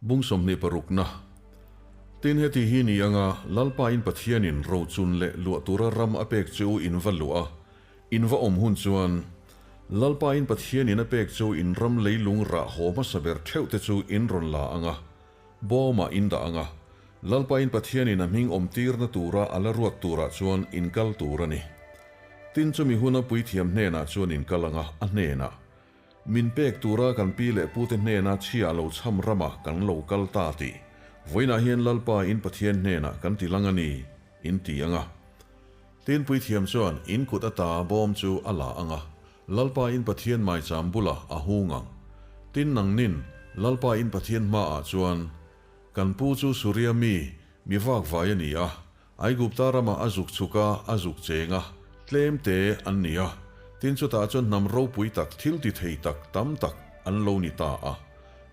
Bung 26 na. Tin, heti hi ni anga Lalpa in Pathianin rochun leh luah tura ram a pek che u in va luah a, in va awm hun chuan, Lalpa in Pathianin a pek che u in ram leilung rah haw hmasa ber theuh te chu in rawn la anga, bawmah in dah anga, Lalpa in Pathianin a hming awm tirna tura a la ruat turah chuan in kal tur a ni. Tin, chumi huna puithiam hnenah chuan in kal anga, a hnenah, Min pek tura kan pi leh pute hnena chhia lo chham ramah kan lo kal ta tih vawiinah hian Lalpa in Pathian hnenah kan ti lang a ni, in ti ang a. Tin puithiam chuan in kut ata bawm chu a la ang a, Lalpa in Pathian maicham bulah a hung ang. Tin nangnin Lalpa in Pathian hmaah chuan, Kan pu chu Suria mi, mi vakvai a ni a, Aigupta ramah a zuk chhuk a, a zuk cheng a, tlem te an ni a, tin chutah chuan hnam ropui tak, thil ti thei tak tam tak an lo ni ta a.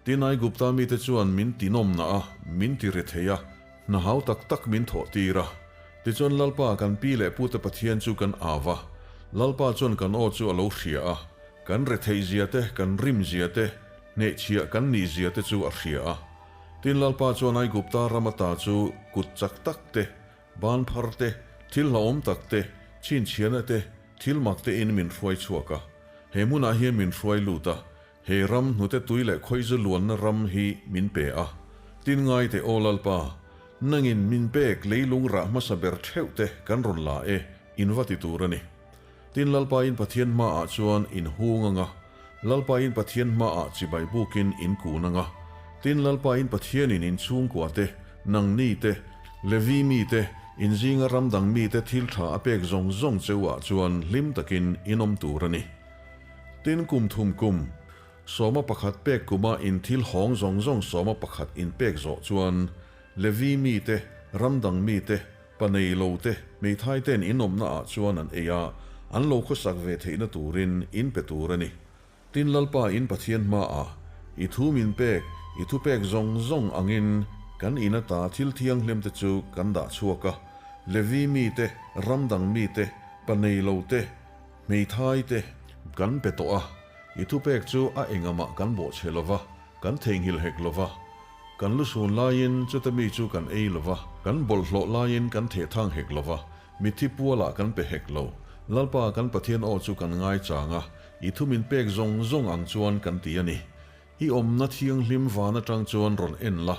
Tin Aigupta mite chuan min tinawmna a, min ti re thei a, hna hau tak tak min thawh tir a. Tichuan Lalpa kan pi leh pute Pathian chu kan au a, Lalpa chuan kan aw chu a lo hria a, kan retheih zia te, kan rim zia te, hnehchhiah kan nih zia te chu a hria a. Tin Lalpa chuan Aigupta ram ata chu kut chak tak te, ban phar te, thil hlauhawm tak te, chhinchhiahna te, thil mak te in min hruai chhuak a. He hmunah hian min hruai lut a, he ram hnute tui leh khawizu luanna ram hi min pe a. Tin ngai teh aw Lalpa, nangin min pek leilung rah hmasa ber theuh te kan rawn la e, in va ti tur a ni. Tin Lalpa in Pathian hmaah chuan in hung anga, Lalpa in Pathian hmaah chibai bukin in kun anga, tin Lalpa in Pathianin in chhungkua te, nangni te, Levi mi te, in zinga ram dang mi te thil tha a pek zawng zawng cheu ah chuan hlim takin in awm tur a ni. Tin kum thum kum, sawma pakhat pek kuma in thil hawng zawng zawng sawma pakhat in pek zawh chuan Levi mi te, ram dang mi te, Pa nei lo te, hmeithai ten in awmna ah chuan an ei a, an lo khawsak ve theihna turin in pe tur a ni. Tin Lalpa in Pathian hma ah, i thu min pek, i thu pek zawng zawng angin kan in ata thil thianghlim te chu kan dah chhuak a, Levi mi te, ram dang mi te, pa nei lo te, hmeithai te, kan pe tawh a, i thu pek chu a engamah kan bawhchhe lova, kan theihnghilh hek lova. Kan lu sun laiin chuta mi chu kan ei lo va, kan bawlhhlawh laiin kan thehthang hek lo va, mitthi pualah kan pe hek lo. Lalpa kan Pathian aw chu kan ngaichang a, i thu min pek zawng zawng ang chuan kan ti a ni. I awmna thianghlim van atang chuan rawn en la,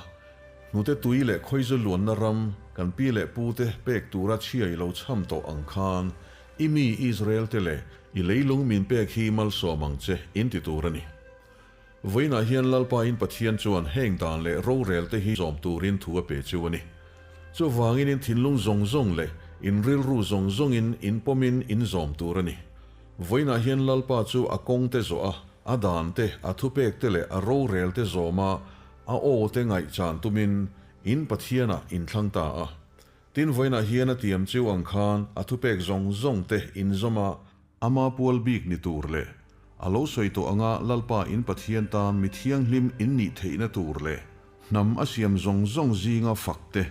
hnute tui leh khawizu luanna ram kan pi leh pute pek tura chhia i lo chham tawh ang khan i mi Israel-te leh i leilung min pek hi malsawm ang che in ti tur a ni. Vawiinah hian Lalpa in Pathian chuan heng dan leh rorel te hi zawm turin thu a pe chu a ni. Chuvangin in thinlung zawng zawng leh in rilru zawng zawngin in pawmin in zawm tur a ni. Vawiinah hian Lalpa chu a kawng te zawh a, a dan te, a thupek te leh a rorel te zawm a, a aw te ngaihchan tumin in Pathianah in thlang ta a. Tin vawiinah hian a tiam chiu ang khan a thupek zawng zawng te in zawm a, Ama pual bik ni tur leh a lo sawi tawh anga Lalpa in Pathian tan mi thianghlim in nih theihna tur leh hnam a siam zawng zawng zinga fak te,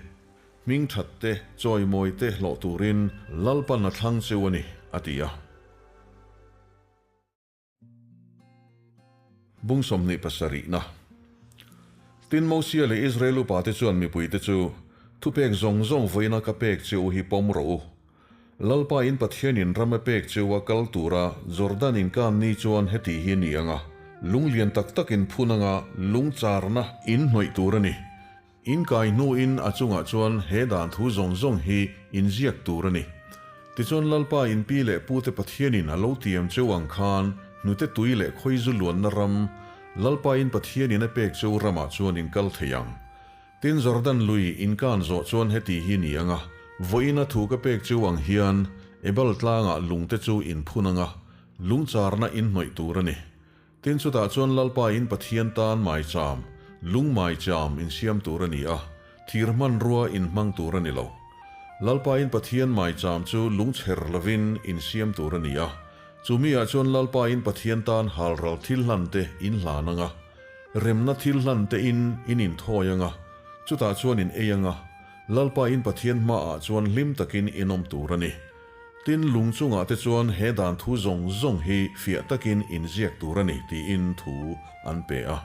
hming that te, chawimawi te hlawh turin Lalpan a thlang cheu a ni, a ti a. Bung 27 na. Tin, Mosia leh Israel upate chuan mipuite chu, Thupek zawng zawng vawiina ka pek che u hi pawm rawh u. Lalpa in Pathianin ram a pek che u a kal tura Jordan in kan ni chuan heti hi a ni ang a, lung lian tak tak in phun anga lung charna in hnawih tur a ni. In kai hnuin a chungah chuan he dan thu zawng zawng hi in ziak tur a ni. Tichuan Lalpa in pi leh pute Pathianin a lo tiam cheu ang khan hnute tui leh khawizu luanna ram, Lalpa in Pathianin a pek cheu ramah chuan in kal thei ang. Tin Jordan lui in kan zawh chuan heti hi ni ang a, vawiin a thu ka pek cheu ang hian Ebal tlangah lungte chu in phun ang a, lungcharna in hnawih tur a ni. Tin chutah chuan Lalpa in Pathian tan maicham, lung maicham in siam tur a ni a, thir hmanrua in hmang tur a ni lo. Lalpa in Pathian maicham chu lung chher lovin in siam tur a ni a, chumi ah chuan Lalpa in Pathian tan halral thil hlan te in hlan ang a, remna thil hlan te in in inthawi ang a, chutah chuan in ei ang a, Lalpa in Pathian hmaah chuan hlim takin in awm tur a ni. Tin, lung chungah te chuan he dan thu zawng zawng hi fiah takin inziak tur a ni tiin thu an pe a.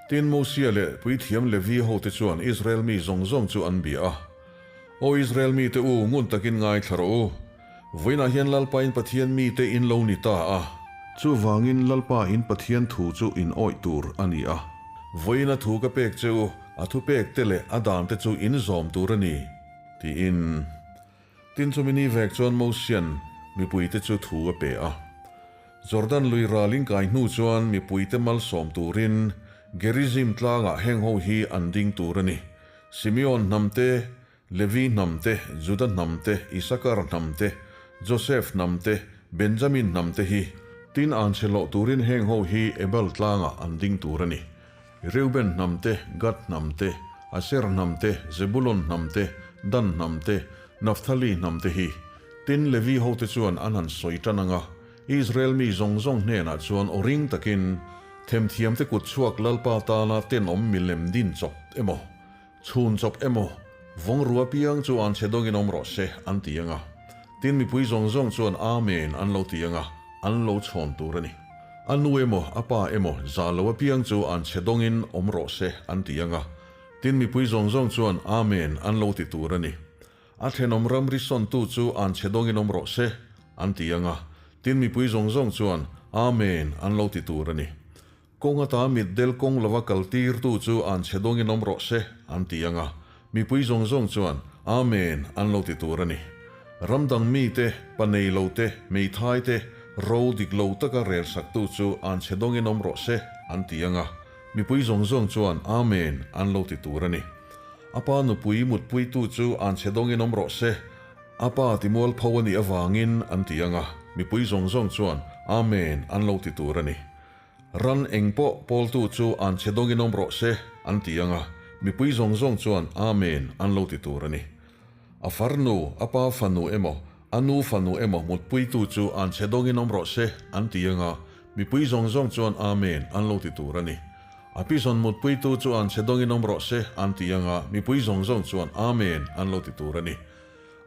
Tin, Mosia leh puithiam Levi hote chuan Israel mi zawng zawng chu an bia a, Aw Israel mite u, ngun takin ngaithla rawh u. Vawiinah hian Lalpa in Pathian mite in lo ni ta a. Chuvangin Lalpa in Pathian thu chu in awih tur a ni a. Vawiina thu ka pek che u, a thupek te leh a dan te chu in zawm tur a ni, tiin. Tin chumi ni vek chuan Mosia'n mipuite chu thu a pe a. Jordan lui ral in kai hnu chuan mipuite malsawm turin Gerizim tlangah heng ho hi an ding tur a ni, Simeon hnam te, Levi hnam te, Juda hnam te, Isakar hnam te, Josef hnam te, Benjamin hnam te hi. Tin anchhe lawh turin heng ho hi Ebal tlangah an ding tur a ni. Reuben hnam te, Gad hnam te, Aser hnam te, Zebulon hnam te, Dan hnam te, Naphtali hnam te hi. Tin Levi hote chuan an han sawi tan ang a, Israel mi zawng zawng hnenah chuan aw ring takin, Themthiamte kut chhuak Lalpa tana tenawm milem din chawp emaw, Chhun chawp emaw, vawng ru apiang chu an chhe dawngin awm rawh se, an ti ang a. Tin, mipui zawng zawng chuan Amen an lo ti ang a, an lo chhawn tur a ni. A nu emaw, a pa emaw, zah lo apiang chu an chhe dawngin awm rawh se, an ti ang a. Tin, mipui zawng zawng chuan Amen an lo ti tur a ni. A thenawm ramri sawntu chu an chhe dawngin awm rawh se, an ti ang a. Tin, mipui zawng zawng chuan Amen an lo ti tur a ni. Kawng ata mitdel kawng lova kal tirtu chu an chhe dawngin awm rawh se, an ti ang a, mipui zawng zawng chuan, Amen, an lo ti tur a ni. Ram dang mite, pa nei lo te, hmeithai te, ro dik lo taka rel saktu chu an chhe dawngin awm rawh se, an ti ang a, mipui zawng zawng chuan, Amen, an lo ti tur a ni. A pa nupui mutpuitu chu an chhe dawngin awm rawh se, a pa timualpho a nih avangin, an ti ang a, mipui zawng zawng chuan, Amen, an lo ti tur a ni. Ran eng pawh pawltu chu an chhe dawngin awm rawh se, an ti ang a, mipui zawng zawng chuan Amen an lo ti tur a ni. A farnu, a pa fanu emaw, a nu fanu emaw mutpuitu chu an chhe dawngin awm rawh se, an ti ang a, mipui zawng zawng chuan Amen an lo ti tur a ni. A pizawn mutpuitu chu an chhe dawngin awm rawh se, an ti ang a, mipui zawng zawng chuan Amen an lo ti tur a ni.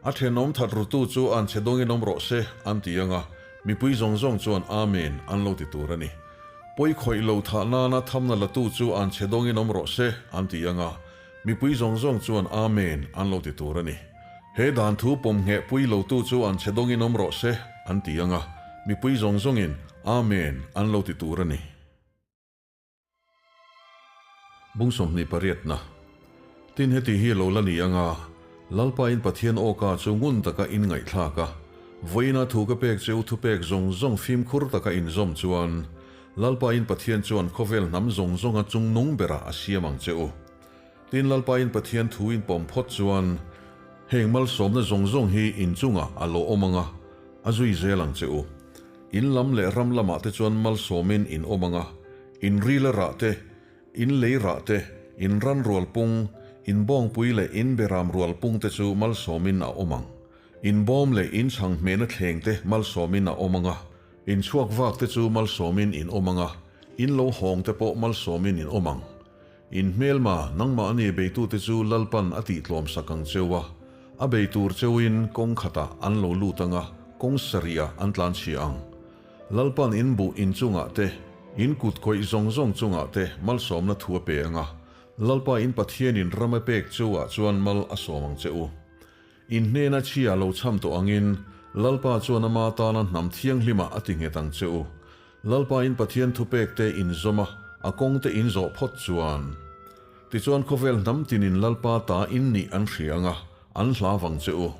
A thenawm that rutu chu an chhe dawngin awm rawh se, an ti ang a, mipui zawng zawng chuan Amen an lo ti tur a ni. Pawi khawih lo thah nana thamna latu chu an chhe dawngin awm rawh se, an ti ang a, mipui zawng zawng chuan Amen an lo ti tur a ni. He dan thu pawm ngheh pui lotu chu an chhe dawngin awm rawh se, an ti ang a, mipui zawng zawngin Amen an lo ti tur a ni. Bung 28na. Tin heti hi lo la ni anga, Lalpa in Pathian awka chu ngun taka in ngaihthlak a, vawiina thu ka pek che u thupek zawng zawng fimkhur taka in zawm chuan, Lalpa in Pathian chuan khawvel hnam zawng zawnga chungnung berah a siam ang che u. Tin Lalpa in Pathian thu in pawm phawt chuan, heng malsawmna zawng zawng hi in chungah a lo awm anga, a zui zel ang che u. In lam leh ram lamah te chuan malsawmin in awm ang a, in rila rah te, in lei rah te, in ran rual pung, in bawngpui leh in beram rual pung te chu malsawmin a awm ang. In bawm leh in chhang hmehna thleng te malsawmin a awm ang a, in chhuak vak te chu malsawmin in awm ang a, in lo hawng te pawh malsawmin in awm ang. In hmelma, nangmahni beitute chu Lalpan a tihtlawmsak ang cheu a, a bei tur cheuin kawng khatah an lo lut ang a, kawng sarihah an tlanchhia ang. Lalpan in buh in chungah te, in kut khawih zawng zawng chungah te malsawmna thu a pe ang a, Lalpa in Pathianin ram a pek cheuah chuan mal a sawm ang che u. In hnena chhia lo chham tawh angin, Lalpa chuan ama tana hnam thianghlimah a ti nghet ang che u. Lalpa in Pathian thupekte in zawm a, a kawngte in zawh phawt chuan. Tichuan khawvel hnam tinin Lalpa ta in nih an hria ang a, an hla vang che u.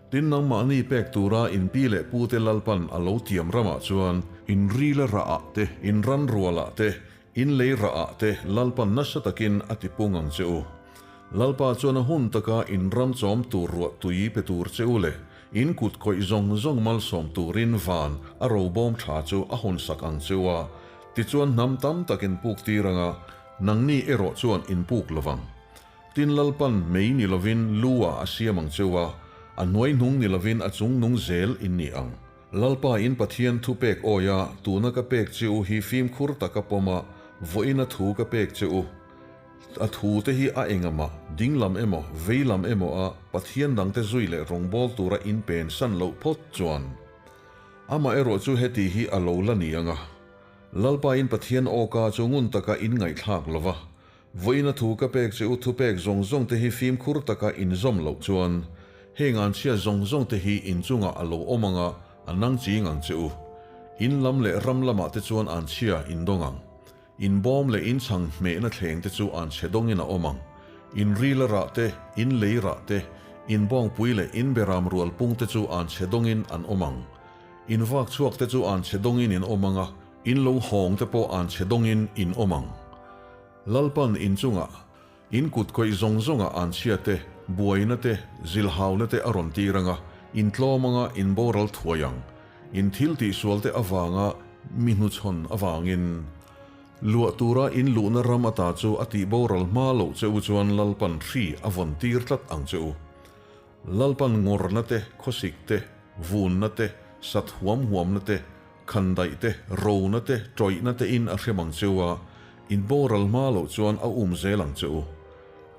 Tin nangmahni pek tura in pi leh pute Lalpan a lo tiam ramah chuan in rila rahah te, in ran rualah te, In lei rah ah te Lalpan nasa takin a ti pung ang che u. Lalpa chuan a hun taka in ram chawm tur ruah tui pe tur che u leh in kut khawih zawng zawng malsawm turin van a robawm tha chu a hawn sak ang che u a, tichuan hnam tam tak in puk tir ang a, nangni erawh chuan in puk lo vang. Tin Lalpan mei ni lovin lu ah a siam ang che u a, a hnuai hnung ni lovin a chung nung zel in ni ang. Lalpa in Pathian thu pek awi a, tuna ka pek che u hi fimkhur taka pawm a, vawiin a thu ka pek che u. A thu te hi a engah mah, ding lam emaw, vei lam emaw a Pathian dangte zui leh rawngbâwl tura in pen san loh phawt chuan. Amah erawh chu heti hi a lo la ni ang a. Lalpa in Pathian awka chu ngun taka in ngaihthlak lo va. Vawiina thu ka pek che u thupek zawng zawng te hi fimkhur taka inzawm loh chuan heng anchhia zawng zawng te hi inchungah a lo awm anga a nang ching ang che u. In lam leh ram lamah te chuan anchhia in dawng ang. In bawm leh in chhang hmehna thleng te chu anchhe dawngin a awm ang. In rila rah te, in lei rah te, in bawngpui leh in beram rual pung te chu anchhe dawngin an awm ang. In vak chhuak te chu anchhe dawngin in awm ang a, in lo hawng te pawh anchhe dawngin in awm ang. Lalpan in chungah, in kut kawih zawng zawngah anchhia te, buaina te, zilhauna te a rawn tir ang a, in tlawm anga in boral thuai ang. In thil tihsual te avanga mi hnuchhawn avangin. Luah tura in luhna ram ata chu a tih boral hma loh che u chuan Lalpan hri a vawn tir tlat ang che u. Lalpan ngawrna te, khawsik te, vunna te, sat huam huamna te, khandaih te, rona te, tawihna te in a hrem ang che u a, in boral hma loh chuan a um zel ang che u.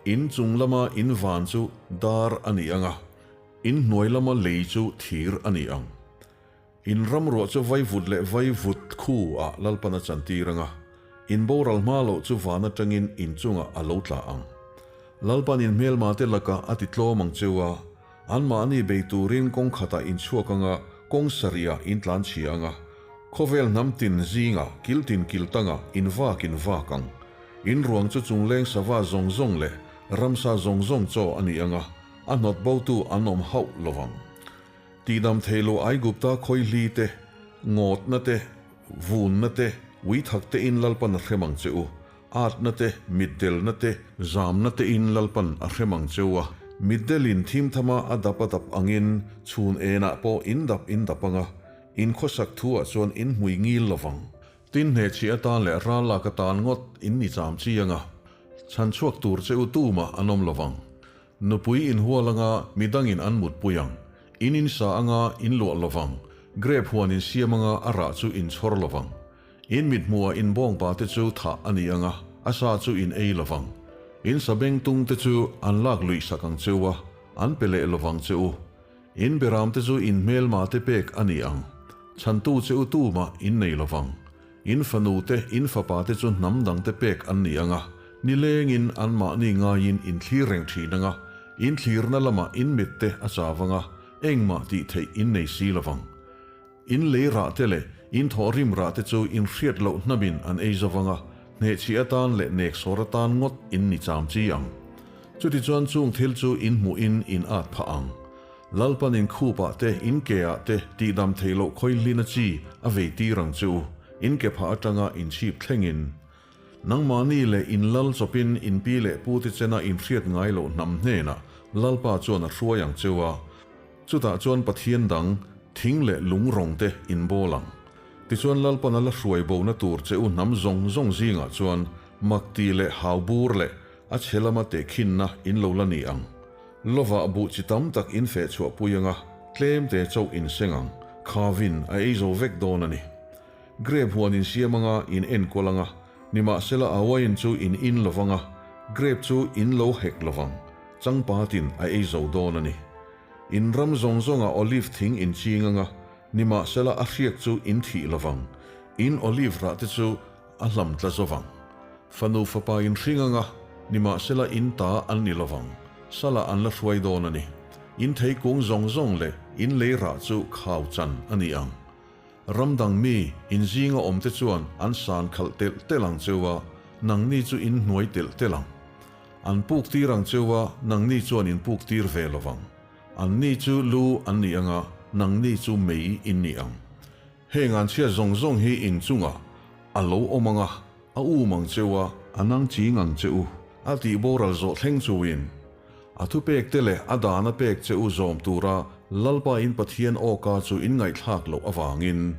In chung lama in van chu dar a ni ang a, in hnuai lama lei chu thir a ni ang. In ramruah chu vaivut leh vaivut khu ah Lalpan a chantir ang a, in boral hma loh chu van atangin in chungah a lo tla ang. Lalpan in hmelma te lakah a ti tlawm ang cheu a, anmahni bei turin kawng khatah in chhuak ang a, kawng sarihah in tlan chhia ang a, khawvel hnam tin zingah kil tin kil tangah in vak in vak ang. In ruang chu chungleng sava zawng zawng leh ramsa zawng zawng chaw a ni ang a, a hnawt botu an awm hauh lo vang. Tihdam thei lo Aigupta khawihli te, ngawtna te, vunna te, uithak te in Lalpan a hrem ang che u. Atna te, mitdelna te, zamna te in Lalpan a hrem ang che u a. Mitdelin thimthama a dap a dap angin chhun enah pawh in dap in dap anga, in khawsak thu ah chuan in hmui ngil lovang. Tin hnehchhi atan leh ral lak atan ngawt in ni cham chi anga, chhanchhuak tur che u tumah an awm lovang. Nupui inhual anga midangin an mutpui ang, in insa anga in luah lovang, grape huan in siam anga a rah chu in chhawr lovang. In mithmuhah in bawngpa te chu thah a ni anga, a sa chu in ei lovang. In sabengtung te chu an lak luih sak ang cheu a, an pe leh lovang che u. In beram te chu in hmelma te pek a ni ang. Chhantu che u tumah in nei lovang. In fanu te, in fapa te chu hnam dang te pek an ni ang a, nilengin anmahni ngaiin in thlir reng thin ang a, in thlirna lamah in mit te a chav ang a, engmah tih theih in nei si lovang. In lei rah te leh in thawhrim rah te chu in hriat loh hnamin an ei zo vang a, hnehchhi atan leh neksawr atan ngawt in ni cham chi ang. Chutichuan chung thil chu in hmuhin in at phah ang. Lalpan in khupah te, in keah te tihdam theih loh khawihlina chi a vei tir ang che u, in ke phah atanga in chhip thlengin. Nangmahni leh in lal chawpin in pi leh pu te chena in hriat ngai loh hnam hnenah Lalpa chuan a hruai ang che u a, chutah chuan Pathian dang, thing leh lung rawng te in bawl ang. Tichuan Lalpan a la hruai bona tur che u hnam zawng zawng zingah chuan makti leh haubur leh a chhe lama tehkhinna in lo la ni ang. Lovah buh chi tam tak in feh chhuah pui anga, tlem te chauh in seng ang, khavin a ei zo vek dawn a ni. Grape huan in siam anga in enkawl anga, nimahsela a wine chu in in lovang a, grape chu in lo hek lovang, changpatin a ei zo dawn a ni. In ram zawng zawngah olive thing in ching anga, nimahsela a hriak chu in thih lovang, in olive rah te chu A hlam tla zo vang. Fanu fapa in hring anga, nimahsela in ta an ni lovang. Salah an la hruai dawn a ni. In thei kung zawng zawng leh in lei rah chu khau chan a ni ang. Ram dang mi, in zinga awmte chuan an san khalh telh telh ang cheu a, nangni chu in hnuai telh telh ang. An puk tir ang cheu a, nangni chuan in puk tir ve lovang. Anni chu lu an ni anga, nangni chu mei in ni ang. Heng an chhiat zawng zawng hi in chungah a lo awm ang a, a um ang che u a, a nang ching ang che u, a tih boral zawh thleng chuin a thupek te leh a dan a pek che u zawm tura Lalpa in Pathian awka chu in ngaihthlak loh avangin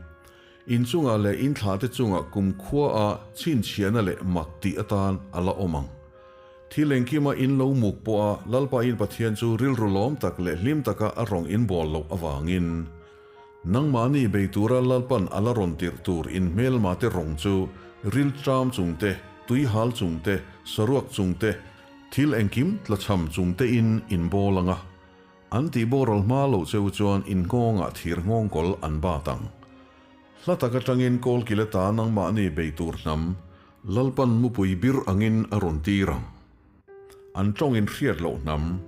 in chungah leh in thlahte chungah kumkhua a chhinchhiahna leh mak tih atan a la awm ang. Thil engkima in lo muk pawha Lalpa in Pathian chu rilru lawm tak leh hlim taka a rawng in bawl loh avangin Nangmahni bei tura Lalpan a la rawn tirh tur in hmelmate rawng chu ril tram chung te, tui hal chung te, saruak chung te, thil engkim tlachham chung te in in bawl ang a. An tih boral hma loh cheu chuan in nghawngah thir nghawngkawl an bat ang. Hla tak atangin kawlkil ata nangmahni bei tur hnam. Lalpan mupui bir angin a rawn tir ang. An tawng in hriat loh hnam,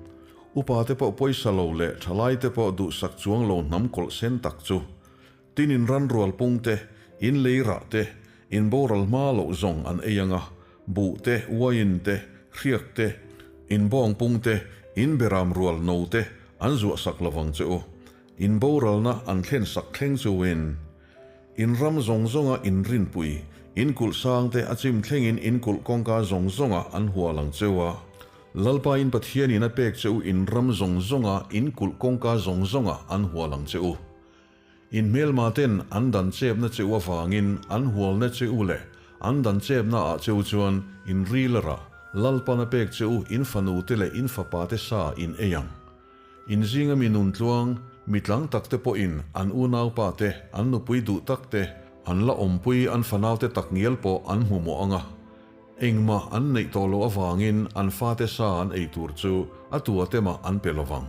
upa te pawh pawisa lo leh thalai te pawh duhsak chuang lo hnam kawlh sen tak chu, tin in ran rual pung te, in lei rah te, in boral hma loh zawng an ei ang a, buh te, uaiin te, hriak te, in bawng pung te, in beram rual no te an zuah sak lovang che u. In boralna an thlen sak thleng chuin in ram zawng zawnga in rinpui, in kulh sangte a chim thlengin in kulh kawngka zawng zawnga an hual ang cheu a. Lalpa in Pathianin a pek che u in ram zawng zawnga in kulh kawngka zawng zawnga an hual ang che u. In hmelma ten an dan chepna che u avangin an hualna che u leh an dan chepna ah che u chuan in ril a rah, Lalpan a pek che u in fanu te leh in fapa te sa in ei ang. In zinga mi nun tluang, mi tlang tak te pawhin an unaupa te, an nupui duh tak te, an la awmpui an fanaute tak ngial pawh an hmu mawh ang a. Engmah an neih tawh loh avangin an fate sa an ei tur chu a tua te mah an pe lovang.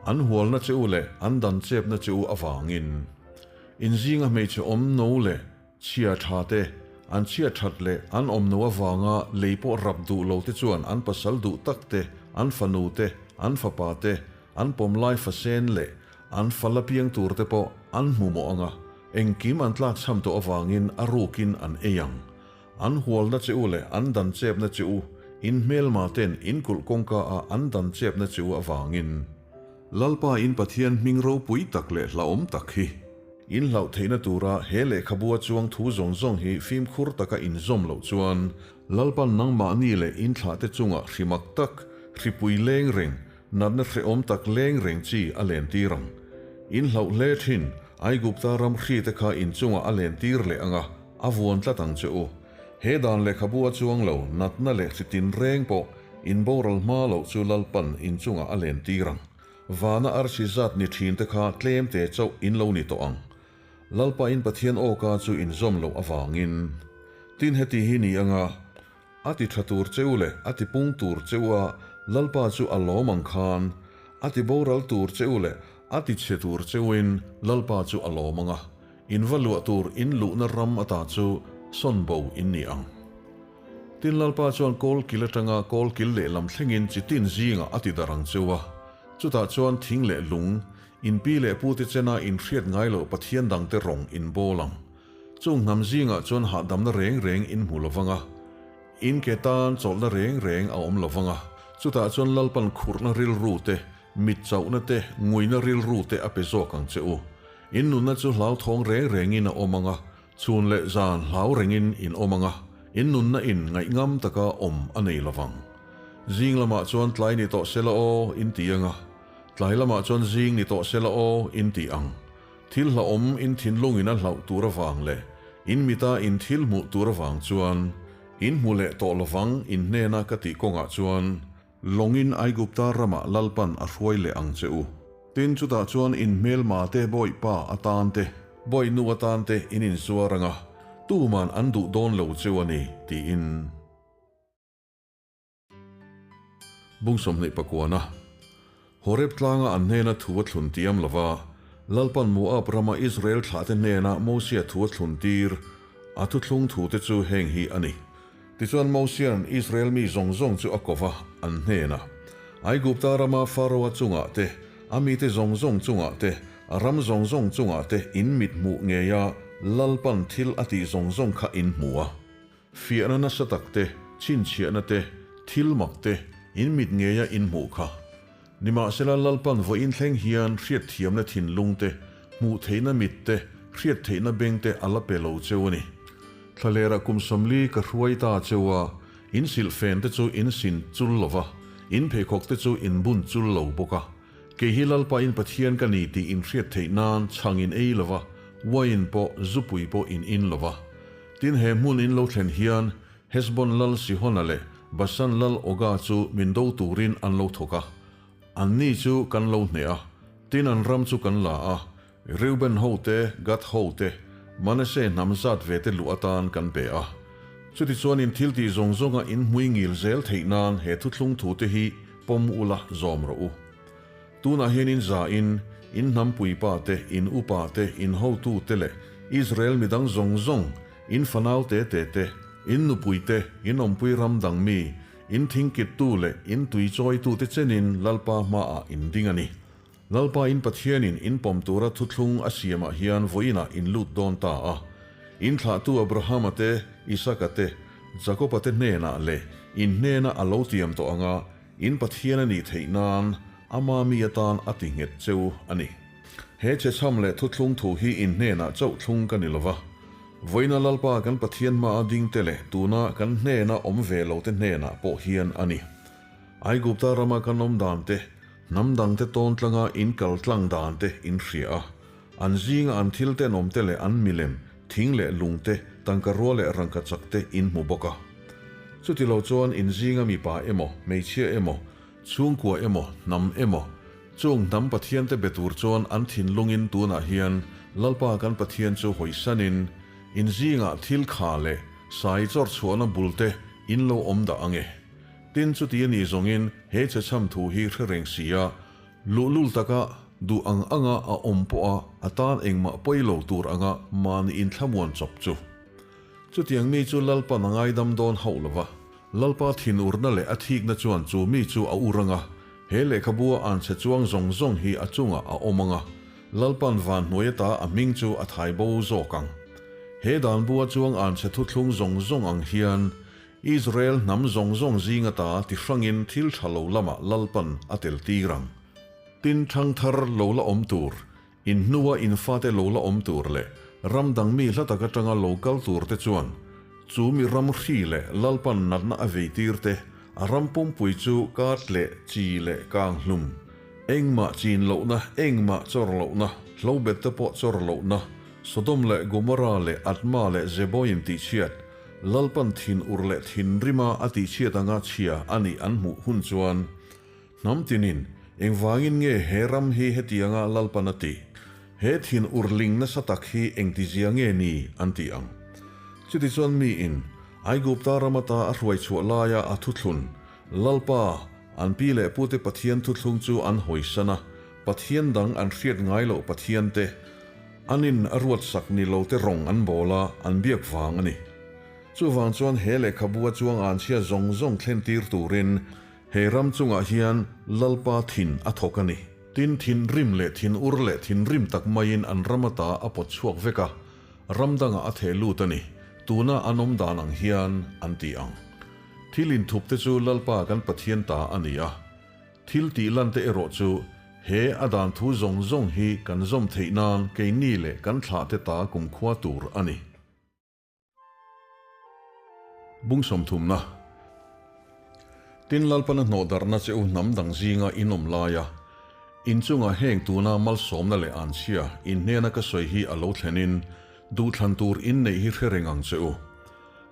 An hualna che u leh an dan chepna che u avangin. In zinga hmeichhe awm no leh Chhia tha te, an chhia that leh an awm no avanga lei pawh rap duh lo te chuan an pasal duh tak te, an fanu te, an fapa te, an pawm lai fasen leh an fa la piang tur te pawh an hmu mawh ang a, engkim an tlakchham tawh avangin a rukin an ei ang. An hualna che u leh an dan chepna che u, in hmelma ten in kulh kawngka ah an dan chepna che u avangin. Lalpa in Pathian hming ropui tak leh hlauhawm tak hi. In hlauh theihna tura he lehkhabua chuang thu zawng zawng hi fimkhur taka inzawm loh chuan Lalpan nangmahni leh in thlahte chungah hrimak tak, hripui leng reng, natna hrehawm tak leng reng chi a lentir ang. In hlauh hle thin, Aigupta ram hrite kha in chungah a lentir leh ang a, a vuan tlat ang che u. He dan lehkhabua chuang lo natna leh hri tinreng pawh in boral hma loh chu Lalpan in chungah a lentir ang. Vana arsi zat ni thin te kha tlem te chauh in lo ni tawh ang. Lalpa in Pathian awka chu in zawm loh avangin. Tin heti hi ni anga, a ti tha tur cheu leh a ti pung tur cheu a Lalpa chu a lawm ang khan, a ti boral tur cheu leh a ti chhe tur cheuin Lalpa chu a lawm anga, in va luah tur in luhna ram ata chu sawn bo in ni ang. Tin Lalpa chuan kawl kil atanga kawl kil lehlam thlengin chi tin zingah a ti darh ang cheu a. Chutah chuan thing leh lung, in pi leh pute chena in hriat ngai loh Pathian dangte rawng in bawl ang. Chung hnam zingah chuan hahdamna reng reng in hmu lovang a, in ke tan chawlhna reng reng a awm lovang a. Chutah chuan Lalpan khurhna rilru te, mit chauhna te, nguina rilru te a pe zawk ang che u. In nunna chu hlauthawng reng rengin a awm ang a, Chhun leh zan hlau rengin in awm ang a, in nunna in ngaihngam taka awm a nei lovang. Zing lamah chuan tlai ni tawh sela aw, in ti ang a, tlai lamah chuan zing ni tawh sela aw, in ti ang. Thil hlauhawm in thinlungin a hlauh tur avang leh in mita in thil hmuh tur avang chuan in hmu leh tawh lovang in hnena ka tih kawngah chuan Lawngin Aigupta ramah Lalpan a hruai leh ang che u. Tin, chutah chuan in hmelma te bawihpa atan te, bawihnu atan te in inzuar ang a, tuman an duh dawn lo cheu a ni, tiin. Bung 29a Horeb tlanga an hnena thu a thlun tiam lova, Lalpan Moab rama Israel thlahte hnena Mosia thu a thlun tir, a thuthlung thute chu heng hi a ni. Tichuan Mosia'n Israel mi zawng zawng chu a ko va, an hnenah, Aigupta rama Faroa chungah te, a mite zawng zawng chungah te, a ram zawng zawng chungah te in mit hmuh ngeia Lalpan thil a tih zawng zawng kha in hmu a. Fiahna nasa tak te, chhinchhiahna te, thil mak te in mit ngeia in hmuh kha. Nimahsela Lalpan vawiin thleng hian hriatthiamna thinlung te, hmuh theihna mit te, hriat theihna beng te a la pe lo cheu a ni. Thlalera kum 40 ka hruai ta cheu a, in silhfen te chu in sin chul lo va, in pheikhawk te chu in bun chul lo bawk a. Kei hi Lalpa in Pathian ka ni tih in hriat theih nan chhang in ei lo va, uaiin pawh, zupui pawh in in lo va. Tin he hmun in lo thlen hian Hesbon lal Sihona leh Bashan lal Oga chu min do turin an lo thawk a, anni chu kan lo hneh a, tin an ram chu kan la a, Reuben ho te, Gad ho te, Manasseh hnam zat ve te luh atan kan pe a. Chutichuan in thil tih zawng zawnga in hmui ngil zel theih nan he thuthlung thu te hi pawm ula zawm rawh u. Tunah hian in za in, in hnam puipa te, in upa te, in hotu te leh Israel midang zawng zawng, In fanau te te te, In nupuite, in awmpui ram dang mi, in thingkittu leh in tui chawitute chenin Lalpa hmaah in ding a ni. Lalpa in Pathianin in pawm tura thuthlung a siamah hian vawiinah in lut dawn ta a. In thlahtu Abrahama te, Isaka te, Jakoba te hnenah leh in hnena a lo tiam tawh anga in Pathian a nih theih nan ama mi atan a ti nghet cheu a ni. He chhechham leh thuthlung thu hi in hnenah chauh thlung ka ni lova. Vawiina Lalpa kan Pathian hmaa ding te leh tuna kan hnena awm ve lo te hnenah pawh hian a ni. Aigupta rama kan awm dan te, hnam dang te tawn tlanga in kal tlang dan te in hria a. An zinga an thil tenawm te leh an milem, thing leh lung te, tangka rua leh rangka chak te in hmu bawk a. Chuti lo chuan in zinga mipa emaw, hmeichhia emaw, chhungkua emaw, hnam emaw, chung hnam Pathian te be tur chuan an thinlungin tunah hian Lalpa kan Pathian chu hawisanin in zingah thil kha leh sai chawr chhuahna bul te in lo awm dah ang e. Tin chuti a nih zawngin he chhechham thu hi hre reng si a, luhlul taka duh ang anga a awm pawha a tan engmah pawi lo tur anga mahni inthlamuan chawp chu. Chutiang mi chu Lalpa'n a ngaidam dawn hauh lo va, Lalpa thinurna leh a thikna chuan chu mi chu a ur anga, he lehkhabua anchhe chuang zawng zawng hi a chungah a awm anga, Lalpa'n van hnuai ata a hming chu a thai bo zawk ang. He danbua chuang anchhe thuthlung zawng zawng ang hian Israel hnam zawng zawng zing ata ti hrangin thil tha lo lamah Lalpan a tel tir ang. Tin thangthar lo la awm tur, in hnua in fate lo la awm tur leh ram dang mi hla tak atanga lo kal tur te chuan chu mi ram hri leh Lalpan natna a vei tir te, a ram pumpui chu kat leh chi leh kang hlum, engmah chin lohna, engmah chawr lohna, hlobet te pawh chawr lohna, Sodom leh Gomorrah leh Admah leh Zeboim tihchhiat, Lalpan thin ur leh thin rima a tihchhiat anga chhia a nih an hmuh hun chuan, hnam tinin, Engvangin nge he ram hi hetianga Lalpan a tih? He thin ur ling nasa tak hi engtizia nge ni? an ti ang. Chutichuan miin, Aigupta ram ata a hruai chhuah laia a thuthlun, Lalpa, an pi leh pute Pathian thuthlung chu an hawisan a, Pathian dang an hriat ngai loh Pathiante, An in a ruatsak ni lo te rawng an bawl a, an biak vang a ni. Chuvang chuan he lehkhabu a chuang anchhia zawng zawng thlen tir turin he ram chungah hian Lalpa thin a thawk a ni. Tin, thinrim leh thinur leh thinrim tak maiin an ram ata a pawt chhuak vek a, ram dangah a theh lut a ni. Tuna an awm dan ang hian an ti ang. Thil inthup te chu Lalpa kan Pathian ta a ni a. Thil tih lan te erawh chu he a dan thu zawng zawng hi kan zawm theih nan keini leh kan thlah te ta kumkhua tur a ni. Bung sawmthumna. Tin Lalpana hnawhdarhna che u hnam dang zinga in awm laia in chunga heng tuna malsawmna leh anchhia in hnena ka sawi hi a lo thlenin duhthlan tur in neih hi hre reng ang che u.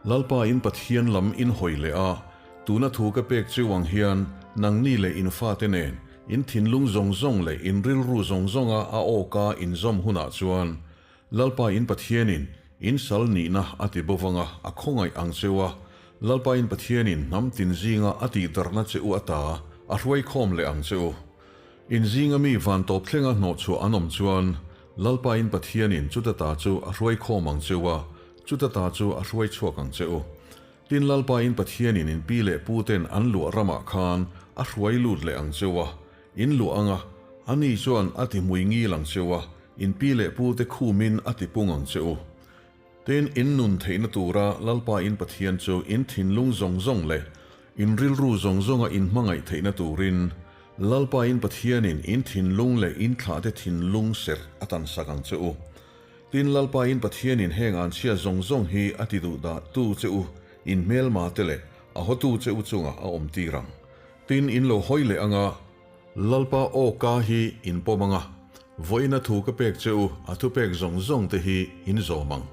Lalpa in Pathian lam in hawi leh a, tuna thu ka pek cheu ang hian nangni leh in fate nen in thinlung zawng zawng leh in rilru zawng zawnga a awka in zawm hunah chuan Lalpa in Pathianin in sal nihna a ti bo vanga a khawngaih ang cheu a, Lalpa in Pathianin hnam tin zinga a tihdarhna che u ata a hruaikhawm leh ang che u. In zinga mi van tawp thlenga hnawhchhuah an awm chuan Lalpa in Pathianin chuta ta chu a hruaikhawm ang cheu a, Chuta ta chu a hruai chhuak ang che u. Tin Lalpain Pathianin in pi leh pu ten an luah ramah khan a hruai lut leh ang cheu a, in luah ang a, ani chuan a ti hmui ngil ang cheu a, in pi leh pu te khumin a ti pung ang che u. Tin in nun theihna tura Lalpain Pathian chu in thinlung zawng zawng leh in rilru zawng zawnga in hmangaih theihna turin Lalpain Pathianin in thinlung leh in thlahte thinlung serh a tansak ang che u. Tin, Lalpain Pathianin heng anchhia zawng zawng hi a ti duh dah tu che u, in hmelma te leh a hawtu che u chungah a awm tir ang. Tin, in lo hawi leh anga, Lalpa aw ka hi in pawm anga, vawiina thu ka pek che u, a thupek zawng zawng te hi in zawm ang.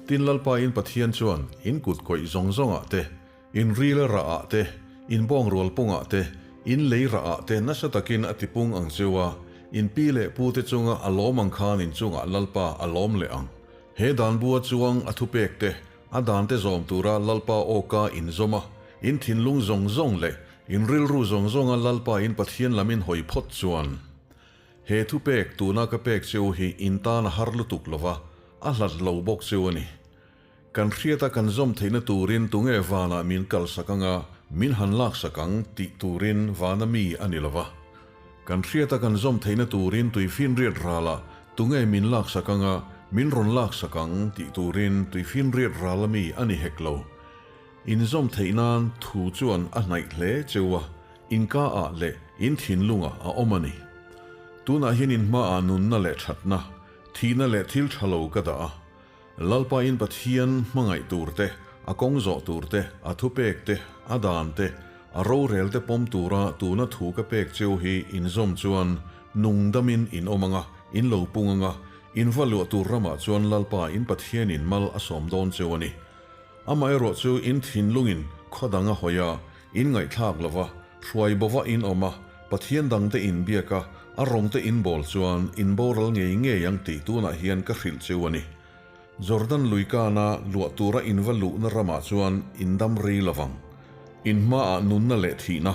Tin, Lalpain Pathian chuan in kut kawih zawng zawngah te, in ril rah ah te, in bawng rual pung ah te, in lei rah ah te nasa takin a ti pung ang cheu a, in pi leh pu te chunga a lawm ang khan in chungah Lalpa a lawm leh ang. He dan bua chuang a thupek te, a dan te zawm tura Lalpa awka in zawm a, in thinlung zawng zawng leh in rilru zawng zawnga Lalpa in Pathian lam in hawi phawt chuan, he thupek tuna ka pek cheu hi in tan a har lutuk lova, a hlat lo bawk cheu a ni. Kan hriata kan zawm theihna turin tunge vanah min kalsak anga min han laksak ang tih turin vana mi a ni lova. Kan hriata kan zawm theihna turin tuifinriat ralah tunge min laksak anga min rawn laksak ang tih turin tuifinriat rala mi a ni hek lo. Inzawm theih nan thu chuan a hnaih hle cheu a, inka ah leh in thinlungah a awm a ni. Tunah hian in hmaah nunna leh thatna, thihna leh thil tha lo ka dah a. Lalpa in Pathian hmangaih tur te, a kawng zawh tur te, a thupek te, a dan te, a rorel te pawm tura tuna thu ka pek cheu hi inzawm chuan nung damin in awm anga, in lo pung anga, in va luah tur ramah chuan Lalpa in Pathian in mal a sawm dawn cheu a ni. Amaherawh chu in thinlungin khaw dang a hawi a, in ngaihthlak lova, hruai bova in awm a, Pathian dangte in biak a, a rawngte in bawl chuan in boral ngei ngei ang tih tunah hian ka hrilh cheu a ni. Jordan lui kana luah tura in va luhna ramah chuan in dam rei lovang. In hmaah nunna leh thihna,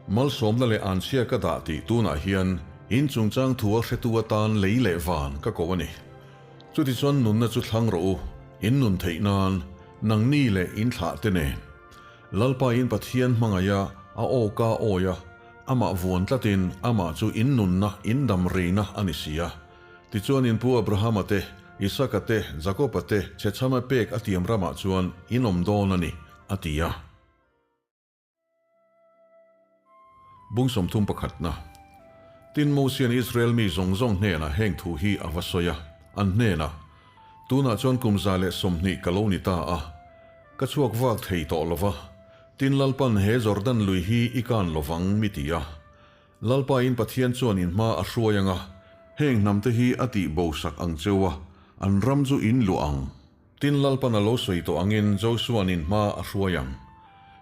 malsawmna leh anchhia ka dah tih tunah hian in chungchang thu a hretu atan lei leh van ka ko a ni. Chutichuan nunna chu thlang rawh u, in nun theih nan, nangni leh in thlah te nen. Lalpa in Pathian hmangaiha a awka awi a, amah vuan tlatin amah chu in nunna, in dam reina a ni si a. Tichuan in pu Abrahama te, Isaka te, Jakoba te chhechhama pek a tiam ramah chuan in awm dawn a ni, a ti a. Bung 31 pakhatna. Tin, Mosian Israel mi zawng zawng hnenah heng thu hi a va sawi a, an hnenah, Tunah chuan kum 120 ka lo ni ta a, ka chhuak vak thei tawh lo va, tin Lalpan he Jordan lui hi i kan lo vang mi ti a. Lalpa in Pathian chuan in hma a hruai ang a, heng hnamte hi a tih bo sak ang cheu a, an ram chu in luah ang. Tin Lalpan a lo sawi tawh angin Josua'n in hma a hruai ang.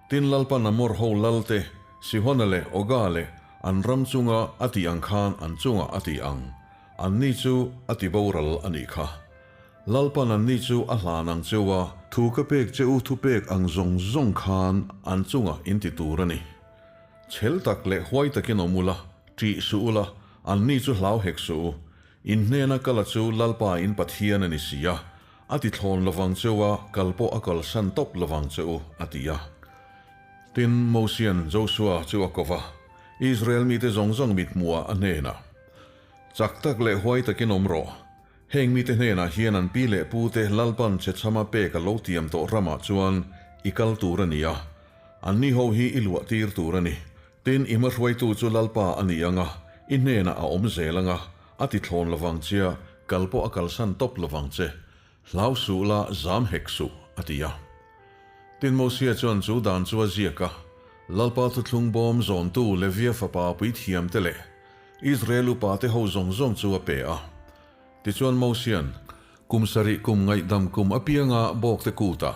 Tin Lalpan Amor ho lal te, Sihona leh Oga leh an ram chunga a tih ang khan an chungah a ti ang. Anni chu a ti boral a nih kha. Lalpan anni chu a hlan ang cheu a, thu ka pek che u thupek ang zawng zawng khan an chungah in ti tur a ni. Chhel tak leh huai takin awm ula, ṭih suh ula, anni chu hlau hek suh u. In hnena kala chu Lalpa in Pathian a ni si a, a ti thlawn lovang che u a, kal pawh a kalsan tawp lovang che u, a ti a. Tin, Mosian Josua chu a ko va, Israel mite zawng zawng mithmuhah a hnenah, Chak tak leh huai takin awm rawh. Heng mite hnenah hian an pi leh pute Lalpan chhechhama pek a lo tiam tawh ramah chuan i kal tur a ni a, anni ho hi i luah tir tur a ni. Tin, i hmahruaitu chu Lalpa a ni ang a, i hnenah a awm zel ang a, a ti thlawn lovang chia, kal pawh a kalsan tawp lovang che. Hlau suh la, zam hek suh, a ti a. Tin, Mosia chuan chu dan chu a ziak a, Lalpa thuthlung bawm zawntu Levia fapa puithiamte leh Israel upate ho zawng zawng chu a pe a. Tichuan Mosia'n, Kum sarih kum ngaihdam kum apianga bawkte kutah,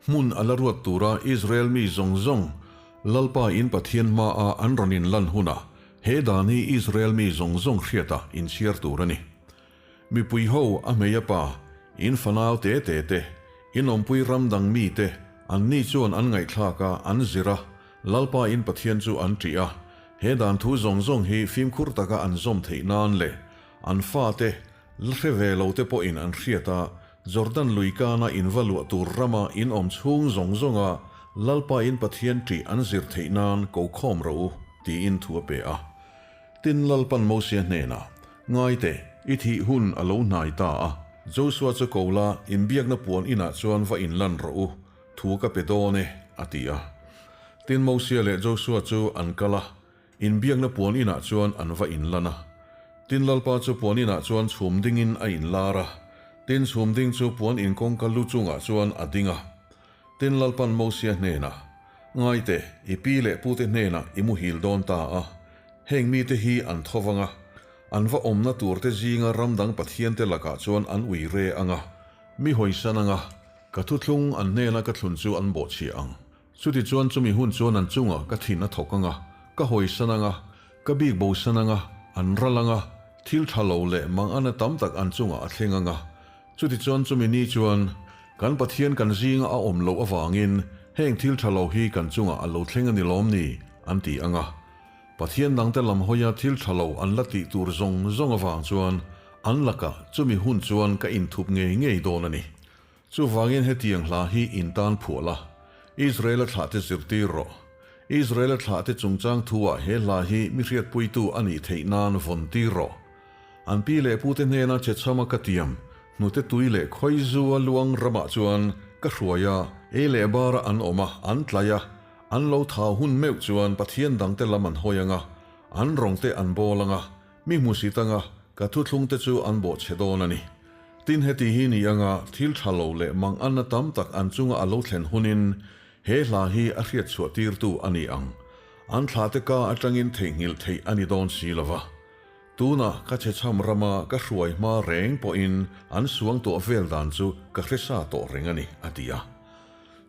hmun a la ruat tura Israel mi zawng zawng Lalpa in Pathian hmaa an rawn inlan hunah he dan hi Israel mi zawng zawng hriata inchhiar tur a ni. Mipui ho a hmei a pa, in fanau te te te, in awmpui ram dang mi te, anni chuan an ngaihthlak a, an zir a, Lalpa in Pathian chu an ṭih a. He dan thu zawng zawng hi fimkhur taka an zawm theih nan leh an fate la hre ve lo te pawhin an hriat a, Jordan lui kana in va luah tur rama in awm chhung zawng zawnga Lalpa in Pathian ṭih an zir theih nan ko khawm rawh u, tiin thu a pe a. Tin, Lalpan Mosia hnenah, Ngai teh, i thih hun a lo hnai ta a, Josua chu ko la, inbiakna puan inah chuan va inlan rawh u, thu ka pe dawn e, a ti a. Tin, Mosia leh Josua chu an kal a, Inbiakna puan inah chuan an va inlan a. Tin Lalpa chu puan inah chuan chhum dingin a inlar a. Tin chhum ding chu puan in kawngka lu chungah chuan a ding a. Tin Lalpan Mosia hnenah, Ngai teh, i pi leh pute hnenah i muhil dawn ta a. Heng mite hi an tho vang a. An va awmna turte zinga ram dang pathiante lakah chuan an ui re ang a. Mi hawisan ang a, ka thuthlung an hnena ka thlun chu an bawhchhiah ang. Chutichuan chumi hun chuan an chungah ka thin a thawk ang a, ka hawisan ang a, ka bik bosan ang a, an ral ang a, thil tha lo leh mangana tam tak an chungah a thleng ang a. Chutichuan chumi ni chuan kan Pathian kan zinga a awm loh avangin heng thil tha lo hi kan chungah a lo thleng a ni lawm ni? an ti ang a. Pathian dangte lam hawia thil tha lo an la tih tur zawng zawng avang chuan an lakah chumi hun chuan ka inthup ngei ngei dawn a ni. Chuvangin hetiang hla hi in tan phuah la, Israela thlahte zirtir rawh. Israela thlahte chungchang thuah he hla hi mi hriatpuitu a nih theih nan vawn tir rawh. An pi leh pute hnena che chhama ka tiam, hnute tui leh khawizua luang ramah chuan ka hruai a, ei leh bara an awm a, an tlai a, an lo thau hun meuh chuan Pathian dangte lam an hawi ang a, an rawngte an bawl ang a, Mi hmusit anga ka thuthlungte chu an bawhchhe dawn a ni. Tin, heti hi ni anga thil tha lo leh manganna tam tak an chunga a lo thlen hunin he hla hi a hriatchhuah tirtu a ni ang. An thlate ka atangin theihnghilh theih a ni dawn si lo va. Tuna ka chhechham rama ka hruai hma reng pawhin an suang tuah vel dan chu ka hre sa tawh reng a ni, a ti a.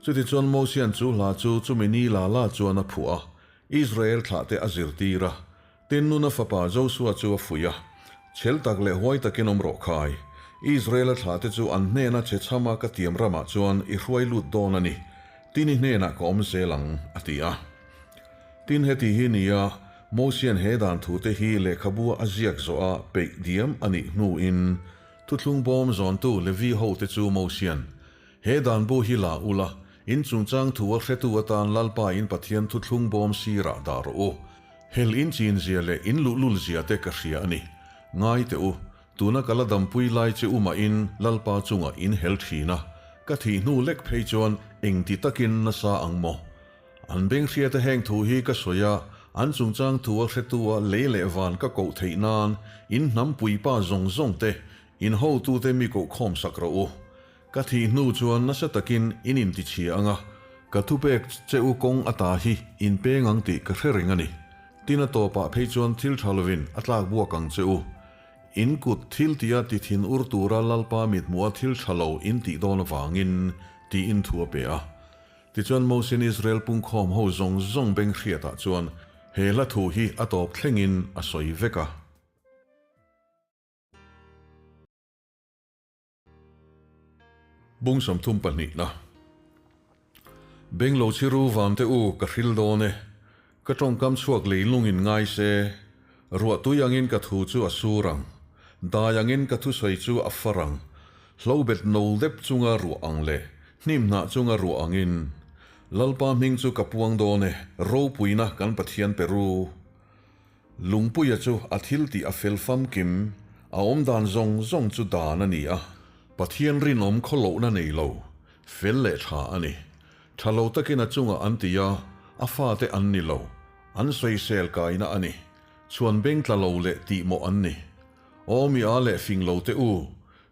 Chutichuan Mosian chu hla chu chumi ni la la chuan a phuah a, Israel thlahte a zirtir a, Tin Nuna fapa Josua chu a fuih a, Chhel tak leh huai takin awm rawh khai. Israela thlahte chu an hnena che chhama ka tiam ramah chuan i hruai lut dawn a ni. Tin i hnenah ka awm zel ang, a ti a. Tin heti hi nia, Mosian he dan thute hi lehkhabua a ziak zawh a peih diam a nih hnuin thuthlung bawm zawntu Levi hote chu Mosian He dan bu hi la ula, in chungchang thu a hretu atan Lalpa in Pathian thuthlung bawm sirah dah rawh u. Hel in chin zia leh in luhlul zia te ka hria a ni. Ngai teh u, tuna ka la dampui lai che u mahin Lalpa chungah in hel thin a, ka thih hnu lek phei chuan engti takin nasa ang maw? An beng hriata heng thu hi ka sawi a, an chungchang thu a hretu a lei leh van ka koh theih nan in hnam puipa zawng zawng te, in hotute mi kohkhawm sak rawh u. Ka thih hnu chuan nasa takin in intichhia ang a, ka thupek che u kawng ata hi in peng ang tih ka hre reng a ni. Tin a tawpah phei chuan thil tha lovin a tlak buak ang che u. In kut thil tia ti thin ur tura Lalpa mithmuha thil tha lo in tih dawn avangin tiin thu a pe a. Tichuan Mosin Israel pungkhawm ho zawng zawng beng hriatah chuan he hla thu hi a tawp thlengin a sawi vek a. Bung 32na Beng lo chhiru van te u ka hril dawn e, ka tawngkam chhuak lei lungin ngai se, ruah tui angin ka thu chu a sur ang, dai angin ka thusawi chu a far ang, hlobet no dep chunga ruah ang leh hnim hnah chunga ruah angin. Lalpa hming chu ka puang dawn e, ropuina kan Pathian pe ru. Lungpuia chu a thil tih a fel famkim, a awmdan zawng zawng chu dan a ni a. Pathian rinawm khawlohna nei lo, fel leh tha a ni. Tha lo takin a chungah an ti a, a fate an ni lo, an sawisel kaina a ni. Chhuan beng tla lo leh tih mawh an ni. Aw mi a leh fing lo te u,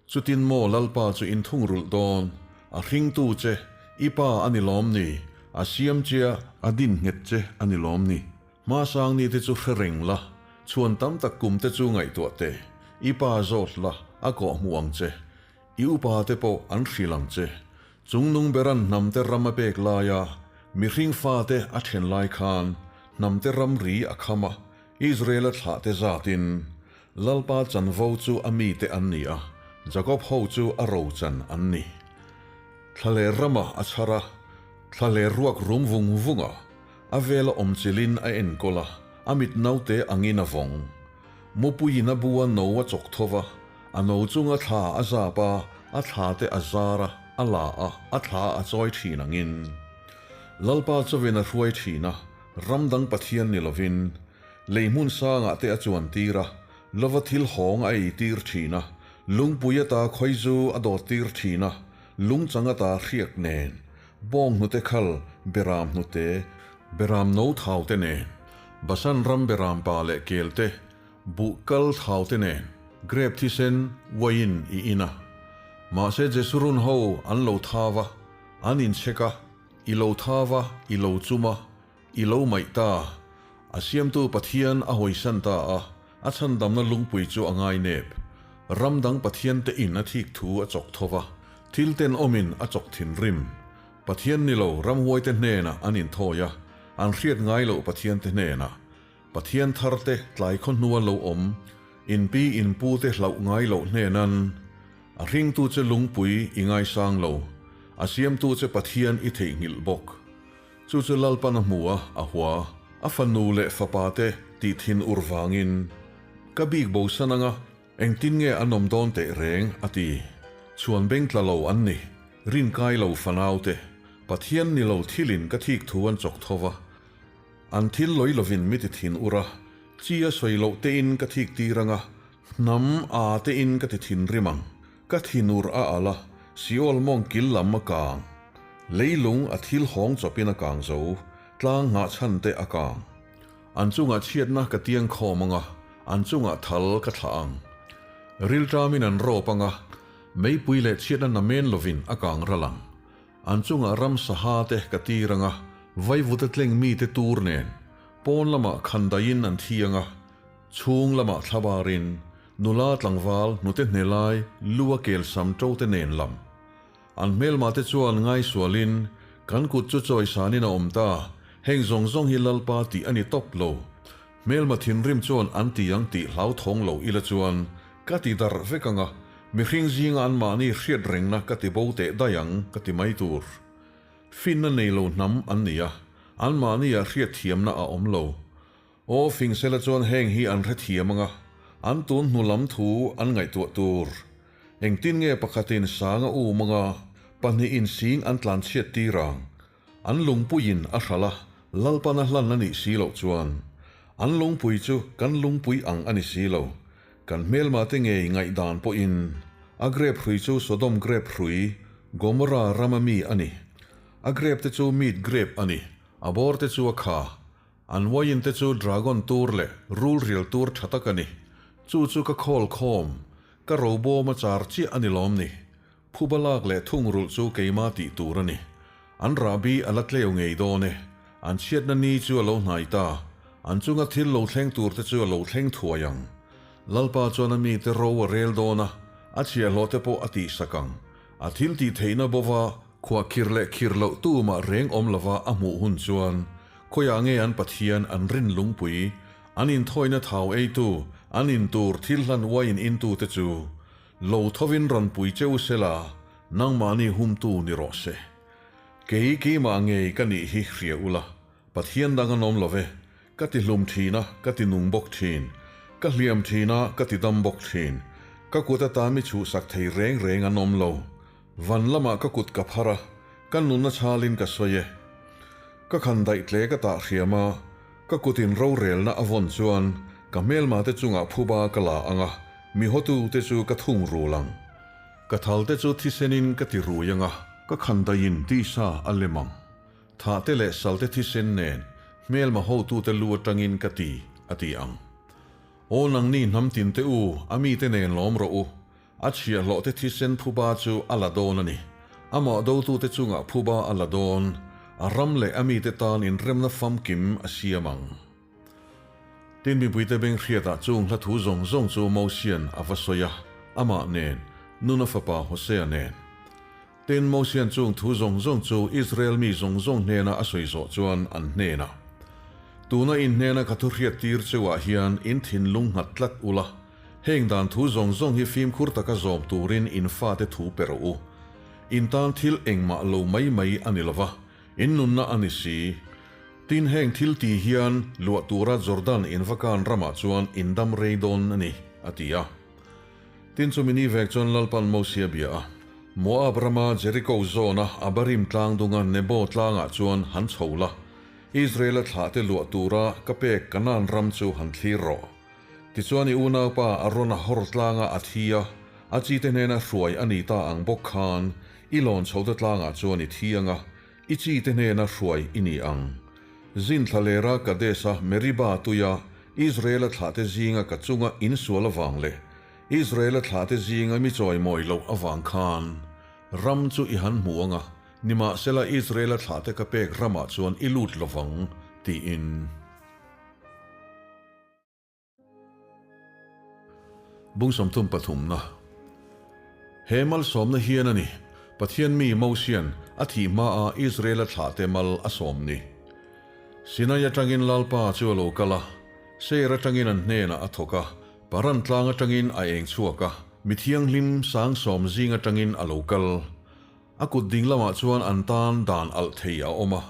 Chutin maw Lalpa chu in thungrulh dawn, a hringtu che, i pa a ni lawm ni, a siam che a, a din nghet che a ni lawm ni. Hmasang ni te chu hre reng la, chhuan tam tak kum te chu ngaihtuah teh, i pa zawt la, a kawh hmuh ang che, i upa te pawh an hrilh ang che. Chungnung beran hnam te ram a pek laia, mihring fate a then lai khan, hnam te ramri a kham a, Israel-a thlah te zatin, Lalpa chanvo chu a mite an ni a, Jakob ho chu a rochan an ni. Thla leh ramah a chhar a, thla leh ruak rum vung vung a, a vela awm chilhin a enkawl a, a mit naute angin a vawng. Mupuiin a bu a no a chawk tho va, a no chunga thla a zap a, a thla te a zar a, a la a, a thla a chawi thin angin. Lalpa chawin a hruai thin a, ram dang Pathian ni lovin, Lei hmun sangah te a chuan tir a, lova thil hawng a ei tir thin a, lungpui ata khawi zu a dawt tir thin a, lungchang ata hriak nen, bawng hnute khal, beram hnute, beram no thau te nen, Basan ram beram pa leh kel te, buh kal thau te nen, grep thisen, uaiin i in a. Mahse Jesurun ho an lo thau a, an inchhek a, i lo thau a, i lo chum a, I lo maih ta. A siamtu Pathian a hawisan ta a, a chhandamna lungpui chu a ngai nep. Ram dang Pathian te in a thik thu a chawk tho va, thil tenawmin a chawk thinrim. Pathian ni lo ramhuai te hnenah an inthawi a, an hriat ngai loh Pathian te hnenah. Pathian thar te tlai khaw hnua lo awm, in pi in pu te hlauh ngai loh hnenan, a hringtu che lungpui i ngaisang lo, a siamtu che Pathian i theihnghilh bawk. Chu chu Lalpan a hmu a, a hua. A fanu leh fapa te tih thin ur vangin, Ka bik bosan anga, engtin nge an awm dawn teh reng? a ti. Chhuan beng tla lo an ni. Rinkai lo fanaute, Pathian ni lo thilin ka thik thu an chawk tho va, an thil lawi lovin mi ti thin ur a, chi a sawi loh tein ka thik tir ang a, hnam a tein ka ti thin rim ang. Ka thinur a al a, Seol mawng kil lam a kang. Leilung a thil hawng chawpin a kang zo, tlang nghah chhan te a kang. An chungah chhiatna ka tiang khawm ang a, an chungah thal ka thlah ang. Rilṭamin an rawp ang a, meipui leh chhiatna namen lovin a kang ral ang. An chungah ram saha te ka tir ang a, vaivuta tleng mite tur nen, pawn lamah khandaiin an thi ang a, chhung lamah thlabarin, nula tlangval hnute hnelai lu a kel sam ṭo te nen lam. An hmelmah te chuan ngaisualin, Kan kut chu chawisanin a awm ta, heng zawng zawng hi Lalpa tih a ni tawp lo. Hmelma thinrim chuan an ti ang tih hlauthawng lo ila chuan ka ti darh vek ang a, mihring zinga anmahni hriat rengna ka ti bo teh daih ang ka ti mai tur. Finna nei lo hnam an ni a, anmahniah hriatthiamna a awm lo. Aw Fingsela chuan heng hi an hrethiam ang a, an tun hnu lam thu an ngaihtuah tur. Engtin nge pakhatin sang a um ang a, pahnihin sing an tlanchhiat tir ang. An lungpuiin a hralh a, Lalpan a hlan a nih si loh chuan. An lungpui chu kan lungpui ang a ni si lo. Kan hmelma te ngei ngaihdan pawhin a grep hrui chu Sodom grep hrui, Gomorra rama mi a ni. A grep te chu meat grep a ni, a bawr te chu a kha. An uaiin te chu dragon tur leh rul rial tur tha tak a ni. Chu chu ka khawl khawm, ka robawm a char chiah a ni lawm ni. Phuba lak leh thungrulh chu keima tih tur a ni. An rahbi a la tleu ngei dawn e. An chhiatna ni chu a lo hnai ta. An chunga thil lo thleng tur te chu a lo thleng thuai ang. Lalpa chuan a mite ro a rel dawn a, a chhiahhlawh te pawh a tihsak ang. A thil tih theihna bova khuah khir leh khir loh tumah reng awm lova a hmuh hun chuan Khawiah nge an Pathian an rin lungpui, an inthawina thau eitu, an intur thil hlan uaiin intute chu lo thovin rawn pui che u sela, nangmahni humtu ni rawh se. Kei keimah ngei ka nih hi hria ula, Pathian dang an awm lo ve, ka ti hlum thin a, ka ti nung bawk thin, ka hliam thin a, ka ti dam bawk thin, ka kut ata mi chhuhsak thei reng reng an awm lo, van lamah ka kut ka phar a, ka nunna chhalin ka sawi e. Ka khan daih tle ka tah hriam a, ka kutin rorelna a vawn chuan ka hmelma te chungah phuba ka la ang a, mi hotu te chu ka thung rul ang. Ka thal te chu thisenin ka ti rui ang a, ka khan daihin tisa a lem ang. Thah te leh sal te thisen nen hmelma hotu te lu atangin ka ti, a ti ang. Aw nangni hnam tin te u, a mite nen lawm rawh u, A chhiahhlawhte thisen phuba chu a la dawn a ni. Amah dotute chungah phuba a la dawn. A ram leh a mite tan inremna famkim a siam ang. Tin, mipuite beng hriatah chung hla thu zawng zawng chu Mosian a va sawi a, amah nen, Nuna fapa Hosea nen. Tin, Mosian chung thu zawng zawng chu Israel mi zawng zawng hnena a sawi zawh chuan an hnenah, Tuna in hnena ka thu hriattir cheuah hian in thinlung nghat tlat ula, Heng dan thu zawng zawng hi fimkhur taka zawm turin in fate thu pe rawh u. In tan thil engmah lo mai mai a ni lova, in nunna a ni si. Tin heng thil ti hian luah tura Jordan in va kan ramah chuan in dam rei dawn a ni, a ti a. Tin chumi ni vek chuan Lalpan Mosia bia a, Moab rama Jeriko zawna Abarim tlang dunga Nebo tlangah chuan han chho la, Israela thlahte luah tura ka pek Kanaan ram chu han thlir rawh. Tichuan i unaupa Arona hawr tlanga a thi a, a chite hnena hruai a ni ta ang bawk khan i lawn chhote tlangah chuan i thi ang a, i chite hnena hruai i ni ang. Zin thlalera Kadesh-a Meriba tuia Israela thlahte zinga ka chunga insual avang leh Israela thlahte zinga mi chawimawi loh avang khan ram chu i han hmu ang a, nimahsela Israela thlahte ka pek ramah chuan i lut lovang, tiin. Bung 33 na. He malsawmna hian a ni, Pathian mi Mosian a thih hmaa Israela thlahte mal a sawm ni. Sinai atangin Lalpa chu a lo kal a, Seir atangin an hnenah a thawk a, Paran tlang atangin a eng chhuak a, mi thianghlim sang sawm zing atangin a lo kal. A kut ding lamah chuan an tan dan alh thei a awm a,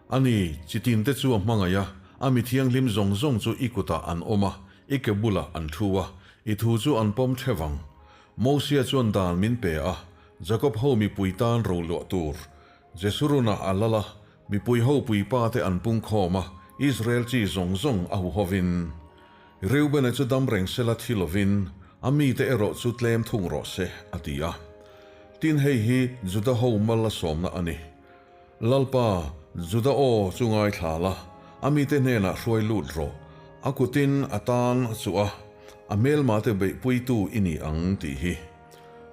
A ni, chi tinte chu a hmangaih a, a mi thianghlim zawng zawng chu i kutah an awm a, i ke bulah an thu a, i thu chu an pawm theuh ang. Mosia chuan dan min pe a, Jakob ho mipui tan ro luah tur. Jesurun-ah a lal a, mipui ho puipa te an pung khawm a, Israel chi zawng zawng a huhovin. Reubena chu dam reng sela thi lovin, a mite erawh chu tlem thung rawh se, a ti a. Tin, hei hi Juda ho mal a sawmna a ni. Lalpa, Juda aw chu ngaithla la, a mite hnenah hruai lut rawh. A kutin a tan a chuh a, a hmelmate beihpuitu i ni ang tih hi.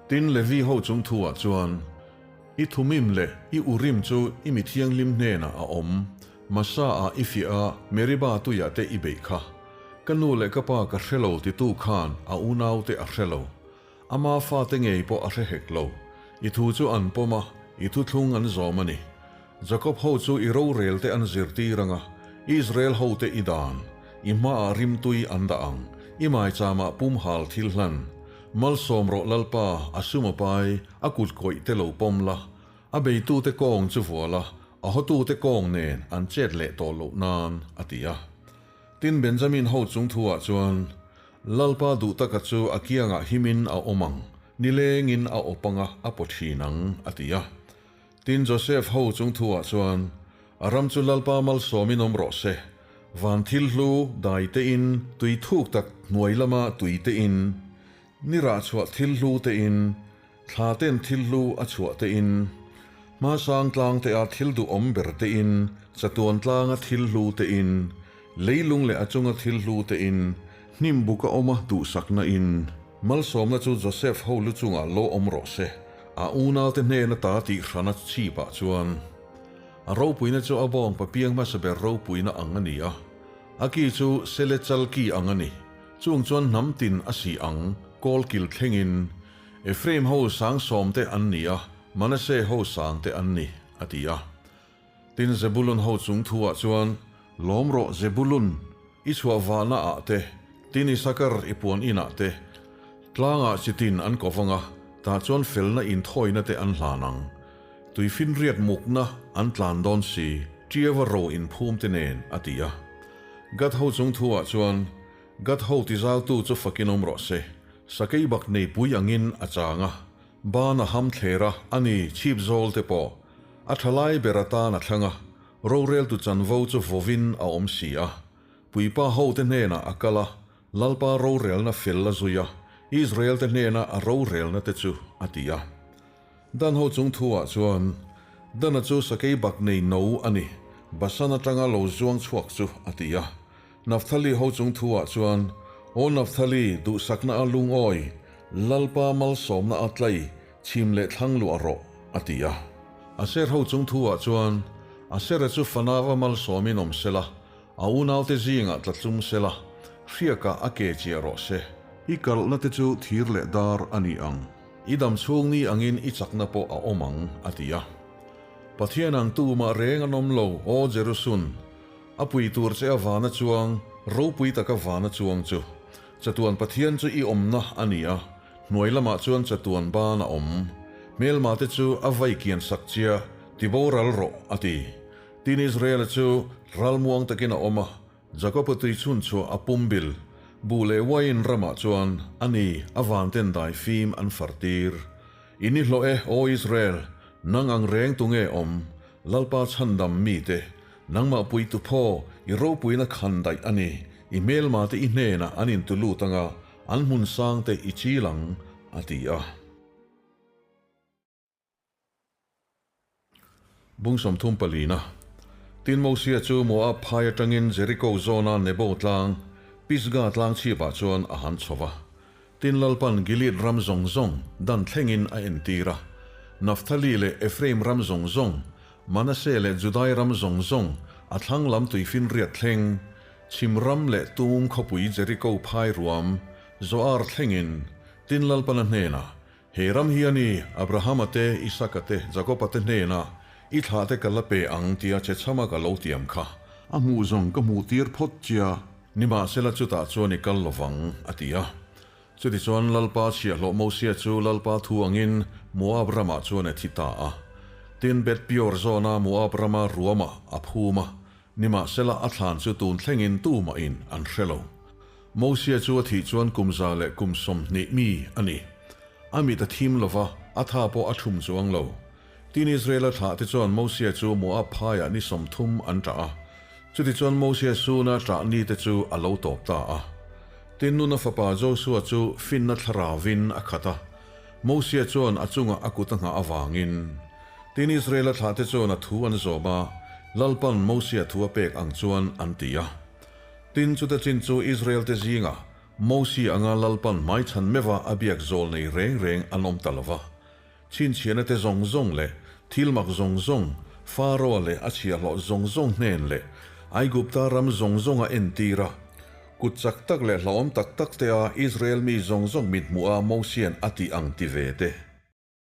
Tin, Levi ho chung thuah chuan, I Thumim leh i Urim chu i mi thianghlim hnenah a awm. Masa-ah i fiah a, Meriba tuiah te i beih kha. Ka nu leh ka pa ka hre lo titu khan a unaute a hre lo. Ama fate ngei pawh a hre hek lo. I thu chu an pawm a, i thuthlung an zawm a ni. Jakob ho chu i rorel te an zirtir ang a, Israel hote i dan, i hmaah rimtui an dah ang, i maicham-ah pumhal thil hlan. Malsawm rawh Lalpa, a sum a pai, a kut kawih te lo pawm la, a beitute kawng chu vual a, a hawtute kawng nen an chet leh tawh loh nan, a ti a. Tin, Benjamin ho chung thuah chuan, Lalpa duh taka chu a kiangah himin a awm ang, nilengin a awp anga a paw thin ang, a ti a. Tin, Josef ho chung thuah chuan, A ram chu Lalpa malsawmin awm rawh se, van thil hlu dai tein, tui thuk tak hnuai lama tui tein, ni rah chhuah thil hlu tein, thla ten thil hlu a chhuah tein, hmasang tlang te a thil duhawm ber tein, chatuan tlanga thil hlu tein, leilung leh a chunga thil hlu tein, hnim buka awma duhsakna in. Malsawmna chu Josef ho lu chungah lo awm rawh se, a unaute hnena ta tih hrana chhipah chuan. A ropuina chu a bawng papiang hmasa ber ropuina ang a ni a, a ki chu sele chal ki ang a ni. Chung chuan hnam tin a si ang, kawl kil thlengin. Ephraim ho sang sawmte an ni a, Manasseh ho sangte an ni, a ti a. Tin, Zebulun ho chung thuah chuan, Lawm rawh Zebulun, i chhuah vahna ah te, tin Isakar i puan inah te, tlangah chi tin an ko vang a, tah chuan felna inthawina te an hlan ang. Tuifinriat mukna an tlan dawn si, Ṭiava ro inphum te nen, a ti a. Gad ho chung thuah chuan, Gad ho tizautu chu fakin awm rawh se, Sakei bak nei pui angin a chang a, ban a ham thler a, a ni, chhip zawl te pawh a tha lai ber atan a thlang a, roreltu chanvo chu vawin a awm si a. Puipa hote hnenah a kal a, Lalpa rorelna fel a zui a, Israel te hnena a rorelna te chu a ti a. Dan ho chung thuah chuan, Dana chu sakei bak nei no a ni, Basan atanga lo zuang chhuak chu a ti a. Naphtali ho chung thuah chuan, Aw Naphtali, duhsakna a lungawi, Lalpa malsawmna a tlai, chhim leh thlang luah rawh, a ti a. Aser ho chung thuah chuan, Asera chu fanava malsawmin awm sela, a unaute zingah tlatlum sela, hriakah a ke chiah rawh se. I kalhna te chu thir leh dar a ni ang. I dam chhung ni angin i chakna pawh a awm ang, a ti a. Pathian ang tumah reng an awm lo, aw Jerusun! A pui tur che a vana chuang, ropui taka vana chuang chu. Chatuan Pathian chu i awmna a ni a, hnuai lamah chuan chatuan ban a awm. Hmelma te chu a vai kian sak chia, ti boral rawh, a ti. Tin Israela chu ralmuang takin a awm a, Jakob-a tui chhun chhuah a pum bil. Buh leh uaiin ramah chuan a ni, a vanten dai fim an far tir. I ni hlawh e, aw Israel, nang ang reng tu nge awm, Lalpa chhandam mite, nangmah pui tu phaw, i ropuina khan daih a ni, i hmelma te i hnenah an intu lut anga, an hmun sang te i chil ang, a ti a. Bung 30 palina. Tin Mosia chu Moab phai atangin Jeriko zawna Nebo tlang, Pisgah tlang chhipah chuan a han chho va. Tin Lalpan Gilead ram zawng zawng dan thlengin a entir a. Naphtali leh Ephraim ram zawng zawng, Manasseh leh Judai ram zawng zawng, a thlang lam tuifinriat thleng, chhim ram leh tung khawpui Jeriko phai ruam, Zoar thlengin, tin Lalpan a hnenah, He ram hi a ni, Abrahama te, Isaka te, Jakoba te hnenah i thlah te ka la pe ang tia che chhama ka lo tiam kha. A hmuh zawng ka hmuh tir phawt chia. Nimahsela chutah chuan i kal lovang, a ti a. Chutichuan Lalpa chhiahhlawh Mosia chu Lalpa thu angin Moab ramah chuan a thi ta a. Tin, Beth Peor zawna Moab rama ruamah a phum a, nimahsela a thlan chu tun thlengin tumahin an hre lo. Mosia chu a thih chuan kum 120 mi a ni. A mit a thim lo va, A tha pawh a ṭhum chuang lo. Tin, Israela thlahte chuan Mosia chu Moab phaiah ni 30 an ṭah a. Chutichuan Mosia suna ṭah nite chu a lo tawp ta a. Tin, Nuna fapa Josua chu finna thlarauvin a khat a, Mosia chuan a chungah a kut a nghah avangin. Tin, Israela thlahte chuan a thu an zawm a, Lalpan Mosia thu a pek ang chuan an ti a. Tin, chuta chin chu Israelte zingah Mosia anga Lalpan hmaichhan meuha a biak zawl nei reng reng an awm ta lo va. Chhinchhiahna te zawng zawng leh thil mak zawng zawng, Faroa leh a chhiahhlawh zawng zawng hnen leh Aigupta ram zawng zawng a entir a. Kut chak tak leh hlauhawm tak tak te a Israel mi zawng zawng mithmuh a Mosia'n a tih ang ti ve te.